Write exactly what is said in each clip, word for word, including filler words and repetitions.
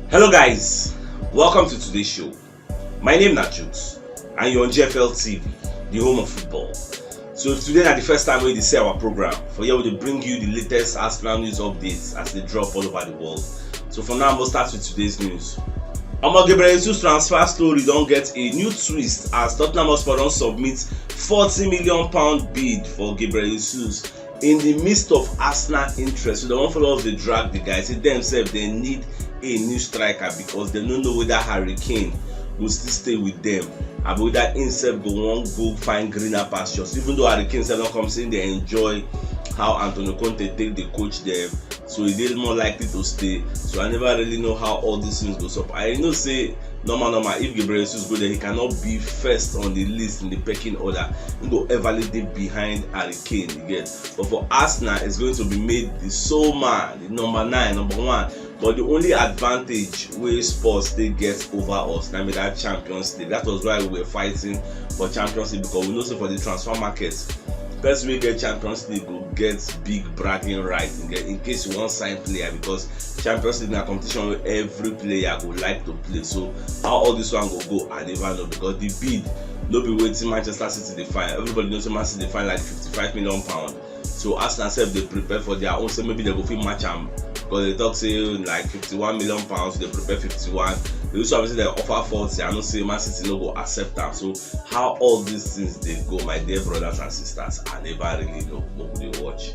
Hello guys, welcome to today's show. My name na Jukes and you're on G F L T V, the home of football. So if today na the first time wey you dey see our program, for here we dey bring you the latest Arsenal news updates as they drop all over the world. So for now, we'll start with today's news. Omo, Gabriel Jesus transfer story don get a new twist as Tottenham Hotspur don submit forty million pound bid for Gabriel Jesus in the midst of Arsenal interest. So they wan follow us dey drag the guy. Say dem sef dem need a new striker because dem no know whether Harry Kane go still stay with dem, abi whether him sef go wan go find greener pastures. Even though Harry Kane sef don come say dey enjoy how Antonio Conte take dey coach dem, so e dey more likely to stay. So I never really know how all these things go sup. I know say normal normal, if Gabriel Jesus go there, he cannot be first on the list in the pecking order. He go everly dey behind Harry Kane, you get. But for Arsenal, it's going to be made the sole man, the number nine, number one. But the only advantage wey Spurs dey get over us na be that Champions League. That was why we were fighting for Champions League, because we know say for the transfer market, person wey get Champions League go get big bragging right in, in case you wan sign player, because Champions League na competition wey every player go like to play. So how all this one go go, I never know, because the bid no be wetin Manchester City dey find. Everybody know say Man City dey find like fifty-five million pound. So Arsenal sef dey prepare for their own, say maybe they go fit match am, because they talk say like fifty-one million pounds, they prepare fifty-one. They also have say they offer forty. I know say Man City no go accept am. So how all these things dey go, my dear brothers and sisters, I never really know. Make we dey watch.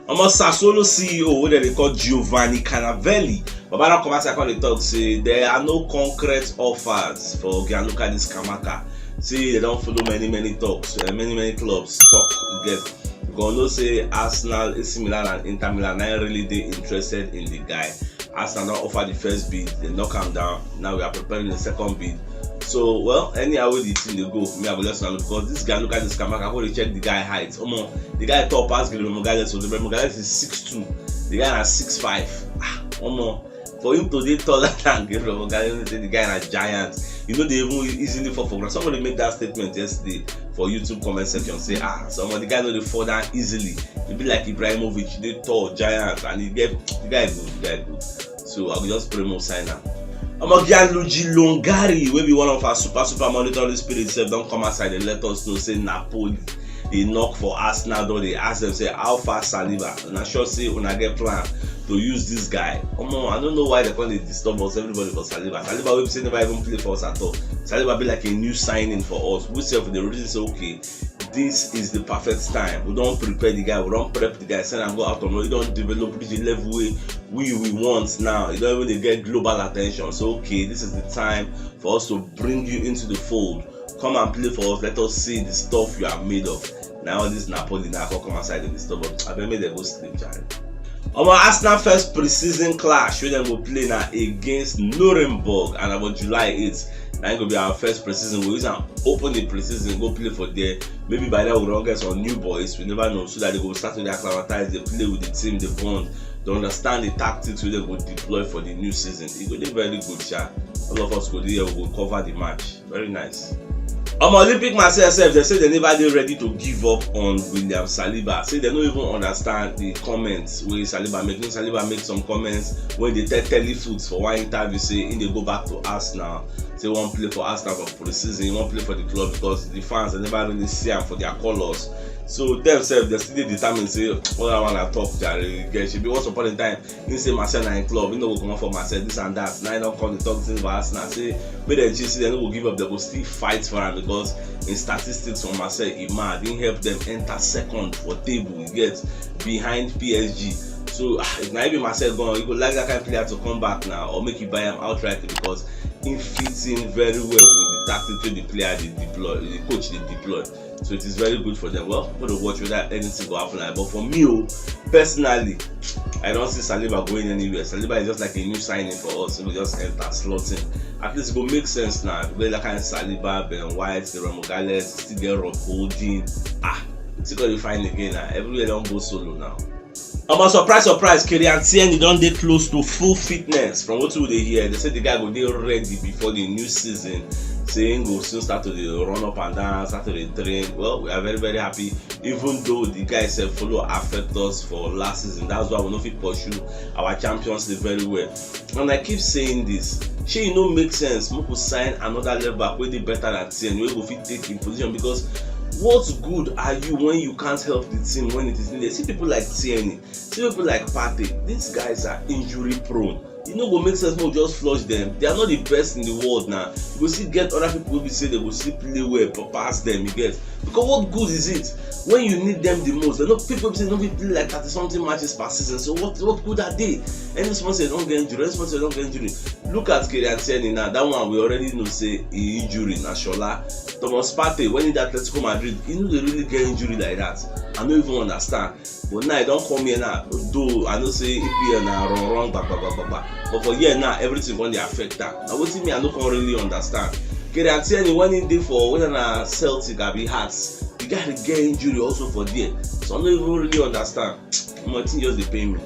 Omo, Sassuolo C E O wey dem dey call Giovanni Canavelli, Baba don come outside come dey talk say there are no concrete offers for Gianluca Scamacca. Say they don follow many many talks, uh, many many clubs talk. You get, because we know say Arsenal, A C Milan and Inter Milan na really dey interested in the guy. Arsenal don offer the first bid, they knock am down. Now we are preparing the second bid. So, well, anyhow wey the thing dey go, me I go let una know, because this guy, look at this Scamacca, go dey check the guy height. Omo, the guy tall pass Gabriel Magalhaes. So Gabriel Magalhaes is six two. The guy na six five. Ah, omo, for him to dey taller than Gabriel Magalhaes, say the guy na giant. You know they even easily fall for ground. Somebody made that statement yesterday for YouTube comment section. Say, ah, some of the guys no dey fall down easily. He be like Ibrahimovic, dey tall, giant, and he get, the guy good, the guy good. So I go just pray more sign am. Omo, Gianluigi Longari, wey be one of our super super monitoring spirits, sef don come outside dey let us know say Napoli dey knock for Arsenal door, dey ask them say how far Saliba. Una sure say una get plan to use this guy? Omo, I don't know why they come dey disturb us, everybody for Saliba. Saliba wey be say never even play for us at all. Saliba be like a new signing for us. We sef dey reason say, okay, this is the perfect time. We don prepare the guy, we don prep the guy, send am go out on loan. He don develop, reach the level wey we we want now. He don even dey get global attention. So okay, this is the time for us to bring you into the fold. Come and play for us. Let us see the stuff you are made of. Now all this Napoli now come come outside dey disturb us. Abeg, make dem go sleep, jare. Omo, Arsenal first pre-season clash wey dem go play na against Nuremberg, and about July eighth. Na im go be our first pre-season. We use am open the pre-season, go play for there. Maybe by then we don get some new boys. We never know. So that they go start to dey acclimatize, dey play with the team, dey bond, dey understand the tactics wey dem go deploy for the new season. E go dey very good, sha. All of us go dey here, we go cover the match. Very nice. Omo, Olympique Marseille sef, they say they never dey ready to give up on William Saliba. Say they no even understand the comments wey Saliba make. You know, Saliba make some comments wey dey tell Telefoot for one interview say he dey go back to Arsenal. Say he wan play for Arsenal for pre-season, he wan play for the club because the fans, they never really see am for their colours. So dem sef, they still dey determined say all that one na talk, jare. You get, shebi once upon a time, he say Marseille na him club, he no go comot for Marseille, this and that. Now he don come dey talk things for Arsenal, say make dem chill, say dem no go give up, dem go still fight for am because him statistics for Marseille, e mad. He help them enter second for table, you get, behind P S G. So ah, if na him be Marseille gone, you go like that kind of player to come back now, or make you buy am outright because he fits in very well with the tactics wey the player dey deploy, the coach dey deploy. So it is very good for them. Well, we go watch whether anything go happen. But for me, oh, personally, I don't see Saliba going anywhere. Saliba is just like a new signing for us. He go just enter, slot in. At least it go make sense now. We get that kind of Saliba, Ben White, Gabriel Magalhaes, still get Rob Holding. Ah, it's gonna be fine again now. Everywhere don go solo now. Omo, surprise surprise, Kieran Tierney don dey close to full fitness. From wetin we dey hear, they say the guy go dey ready before the new season. say he go soon start to dey run up and down, start to dey train. Well, we are very, very happy, even though the guy sef follow affect us for last season. That's why we no fit pursue our Champions League very well. And I keep saying this, shey e no make sense make we sign another left back wey dey better than Tierney, wey go fit take him position? Because what good are you when you can't help the team when it is needed? See people like Tierney, see people like Partey. These guys are injury prone. E no go make sense make we just flush them. They are not the best in the world now. You go still get other people wey be say they go still play well pa-, pass them, you get? Because what good is it when you need them the most? They no, people wey be say no fit play like thirty something matches per season. So what, what good are they? Any sponsor don get injury, any sponsor don get injury. Look at Kieran Tierney now. That one we already know say e injury na shola. Thomas Partey, when he dey Atletico Madrid, he no dey really get injury like that. I no even understand. But now e don come here now, though I know say E P L na run run gba gba gba gba gba, but for here now everything come dey affect am. Na wetin me I no come really understand. Kieran Tierney, when he dey for, whether na Celtic abi Hearts, the guy dey get injury also for there, so I no even really understand. Omo, the thing just dey pain me.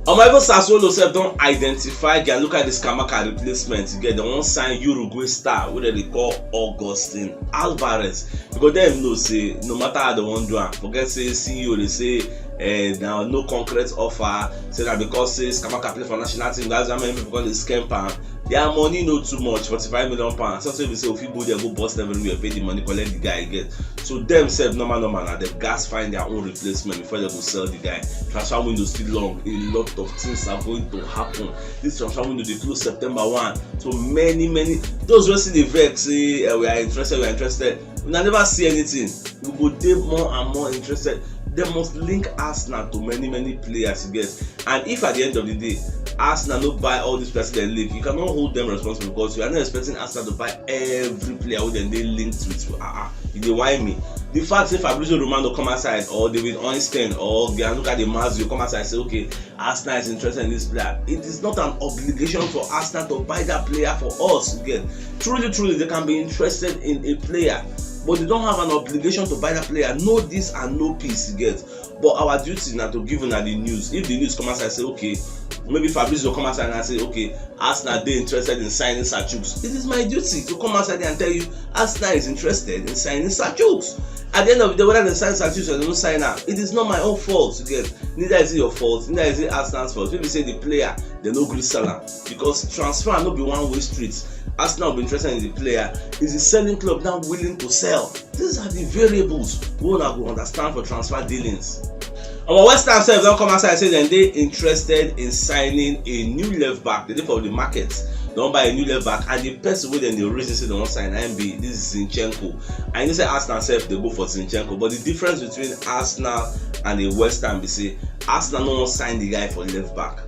Omo, even Sassuolo sef don identify Gianluca Scamacca replacement. You get, dem wan sign Uruguay star wey dem dey call Augustin Alvarez, because dem know say no matter how dem wan do am, forget say C E O dey say, eh, na no concrete offer, say na because say Scamacca play for national team, that's why many people come dey scamp am. Their money no too much, forty-five million pounds. Something wey be say we fit go there, go burst everywhere, pay the money, collect the guy again. So dem sef, normal normal, na dem gats find their own replacement before dem go sell the guy. Transfer window still long, a lot of things are going to happen. This transfer window dey close September one, so many, many, those wey still dey vex say, eh, we are interested, we are interested, una never see anything. We go dey more and more interested. Dem must link Arsenal to many, many players, you get. And if at the end of the day, Arsenal no buy all these players dem link, you cannot hold them responsible, because you are not expecting Arsenal to buy every player wey dem dey linked with. Ah, ah, e dey whine me. The fact say Fabrizio Romano come outside, or David Ornstein, or Gianluca Di Marzio come outside say, okay, Arsenal is interested in this player, it is not an obligation for Arsenal to buy that player for us. You get? Truly, truly, they can be interested in a player, but they don't have an obligation to buy that player. Know this and know peace, you get? But our duty na to give una the news. If the news come outside say, okay, maybe Fabrizio come outside and say, okay, Arsenal dey interested in signing Sir Chuks, it is my duty to come outside and tell you Arsenal is interested in signing Sir Chuks. At the end of the day, whether they sign Sir Chuks or they don't sign am, it is not my own fault, you get? Neither is it your fault, neither is it Arsenal's fault. If you say the player, they no gree sell am, because transfer no be one way street. Arsenal be interested in the player. Is the selling club now willing to sell? These are the variables wey una go understand for transfer dealings. Our West Ham sef don come outside say dem dey interested in signing a new left back. They dey for the market, don buy a new left back, and the person wey dem dey reason say dem wan sign na im be this Zinchenko. And you know say Arsenal sef dey go for Zinchenko, but the difference between Arsenal and a West Ham be say Arsenal no wan sign the guy for left back.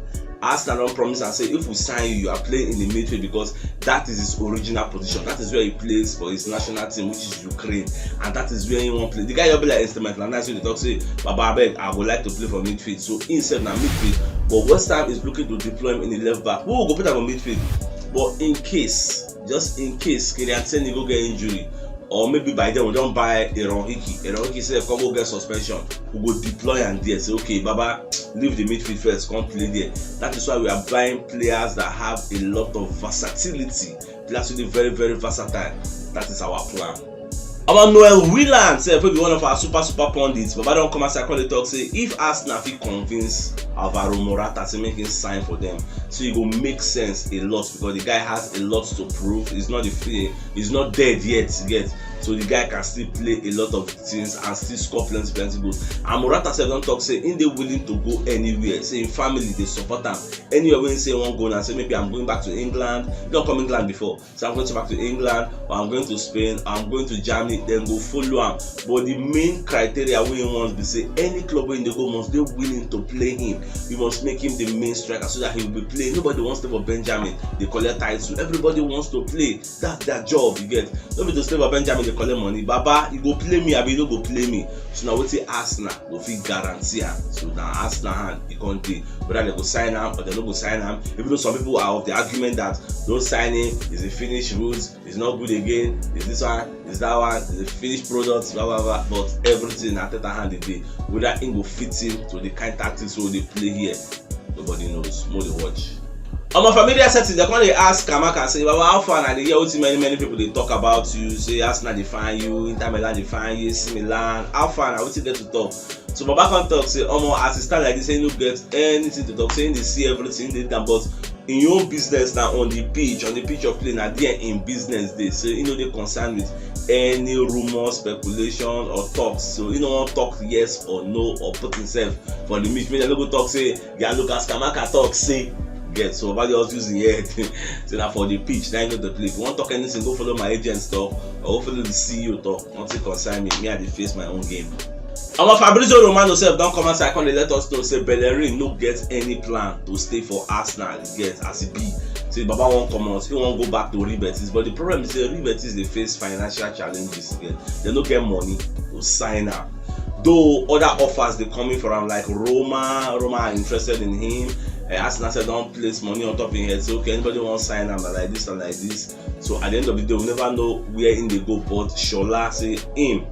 Arsenal don promise am say if we sign you, you are playing in the midfield, because that is his original position. That is where he plays for his national team, which is Ukraine, and that is where he wan play. The guy just be like instrument. Na nice wey dey talk say, "Baba, abeg, I would like to play for midfield." So himself na midfield, but West Ham is looking to deploy him in the left back. Who go put am for midfield? But in case, just in case, Kieran Tierney go get injury, or maybe by then we don buy Aaron Hickey. Aaron Hickey sef come go get suspension. We go deploy am there. Say, okay, Baba, leave the midfield first, come play there. That is why we are buying players that have a lot of versatility. Players wey dey very, very versatile. That is our plan. Our Noel Whelan sef, wey be one of our super, super pundits, Baba don come outside come dey talk say if Arsenal fit convince Alvaro Morata say make him sign for them, so e go make sense a lot, because the guy has a lot to prove. He's not the, he's not dead yet, you get? So the guy can still play a lot of things and still score plenty, plenty goals. And Morata sef don talk say he dey willing to go anywhere. Say him family dey support am. Anywhere wey he say he wan go now, say, "Maybe I'm going back to England." He don come England before. Say, "I'm going to back to England, or I'm going to Spain, or I'm going to Germany," dem go follow am. But the main criteria wey he wants be say any club wey he dey go must dey willing to play him. You must make him the main striker so that he will be playing. Nobody wants to stay for Benjamin, dey collect title. Everybody wants to play. That's their job, you get? No be to stay for Benjamin dey collect money. Baba, you go play me, abi you no go play me? So na wetin Arsenal go fit guarantee am. So na Arsenal hand e come dey. Whether dem go sign am or dem no go sign am, even though some people are of the argument that don't sign him, is a finished route, is not good again, is this one, is that one, is a finished product, blah, blah, blah. But everything na Arteta hand e dey. Whether him go fit in to the kind tactics wey dey play here, nobody knows. Make we dey watch. On my familiar setting, they come dey ask Scamacca say, "Baba, how far na?" Dey hear wetin many many people dey talk about you, say Arsenal dey find you, Inter Milan dey find you, A C Milan. How far na? Wetin get to talk? So Baba come talk say, "Omo, as e stand like this, say no get anything to talk, say he dey see everything, dey down, but in your own business na on the pitch, on the pitch of play, na there in business dey, say he no dey concerned with any rumor, speculation or talks, so he no wan talk yes or no or put himself for the mix, make dem no go talk say, yeah, look as Scamacca talk say." Get so, Baba just use him head. Say na for the pitch, na him no dey play. If you wan talk anything, go follow my agents talk or go follow the C E O talk. Nothing concern me. Me, I dey face my own game. Omo, Fabrizio Romano sef don come outside come dey let us know say Bellerin no get any plan to stay for Arsenal. Get as e be. Say Baba wan comot, he wan go back to Real Betis, but the problem is say Real Betis dey face financial challenges again. They no get money to sign am. Though other offers dey coming for am, like Roma, Roma are interested in him. Uh, Arsenal sef don place money on top of him head. So okay, anybody wan sign am na like this and like this. So at the end of the day, we never know where him dey go. But Shola say him,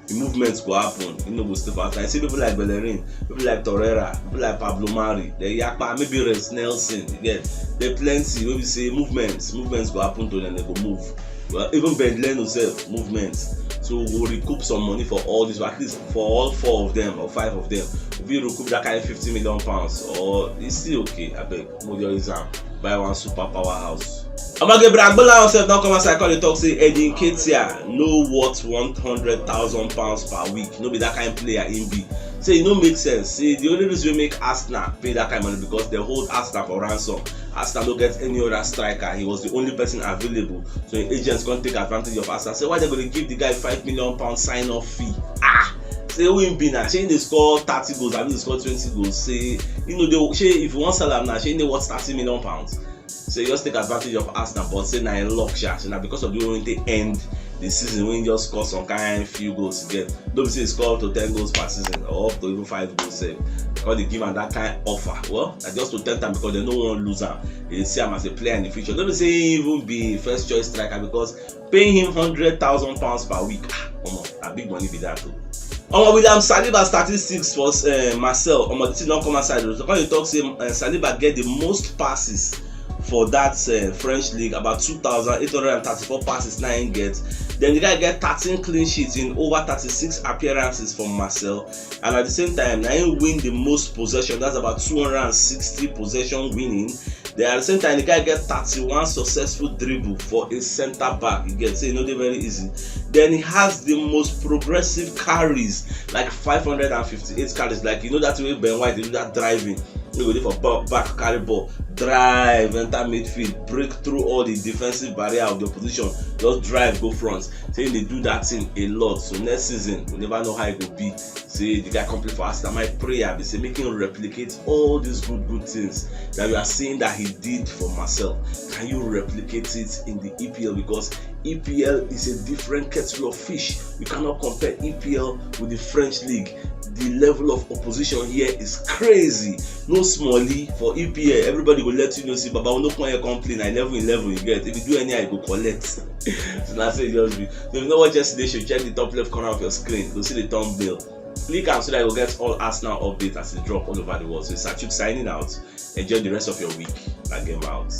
the movements go happen. He no go stay for Arsenal. You see people like Bellerin, people like Torreira, people like Pablo Mari, they yakpa, maybe Reiss Nelson. You get, they plenty. Wey be say movements, movements go happen to them. They go move. Well, even Bernd Leno sef, movement. So we go recoup some money for all this, at least for all four of them or five of them. If we recoup that kind of fifty million pounds, or it's still okay, I beg, we go use am buy one super powerhouse. Omo, Gabriel Agbonlahor sef don come outside come dey talk say Eddie Nketiah no worth one hundred thousand pounds per week. No be that kind player him be. Say e no make sense. Say the only reason wey make Arsenal pay that kind money because they hold Arsenal for ransom. Arsenal no get any other striker. He was the only person available. So him agents come take advantage of Arsenal. Say why they go dey give the guy five million pound sign-off fee? Ah, say who him be now? Shey he dey score thirty goals? I mean, he score twenty goals. Say, you know, they, shey if you wan sell am now, shey he dey worth thirty million pounds? So he just take advantage of Arsenal, but say na him luck, sha. So na because of the way they end the season, when he just score some kind few goals again. No be say he score up to ten goals per season or up to even five goals sef. Because they give am that kind offer. Well, na just to tempt am because they no wan lose am. They see am as a player in the future. No be say he even be first choice striker because paying him hundred thousand pounds per week, ah, omo, na big money be that o. Omo, William Saliba statistics for uh, Marseille. Omo, the thing don come outside o. So come dey talk say uh, Saliba get the most passes for that uh, French league, about two thousand eight hundred and thirty-four passes na him get. Then the guy get thirteen clean sheets in over thirty-six appearances for Marseille, and at the same time, na him win the most possession. That's about two hundred and sixty possession winning. Then at the same time, the guy get thirty-one successful dribble for a center back. You get, say e no dey very easy. Then he has the most progressive carries, like five hundred and fifty-eight carries. Like, you know that way Ben White dey do that driving. You go dey for back, back, carry ball, drive, enter midfield, break through all the defensive barrier of the opposition, just drive go front. Say he dey do that thing a lot. So next season, we never know how e go be. Say the guy come play for Arsenal. My prayer be say make him replicate all these good, good things that you are seeing that he did for Marseille. Can you replicate it in the E P L? Because E P L is a different kettle of fish. You cannot compare E P L with the French league. The level of opposition here is crazy. No smallie for E P L. Everybody go let you know say Baba, no come here come play. Na eleven eleven you get. If you do any, I go collect. So that's it, just be. So if you no watch yesterday show, check the top left corner of your screen. Go see the thumbnail. Click am so that you go get all Arsenal updates as e drop all over the world. So it's Achuk signing out. Enjoy the rest of your week. Na game out.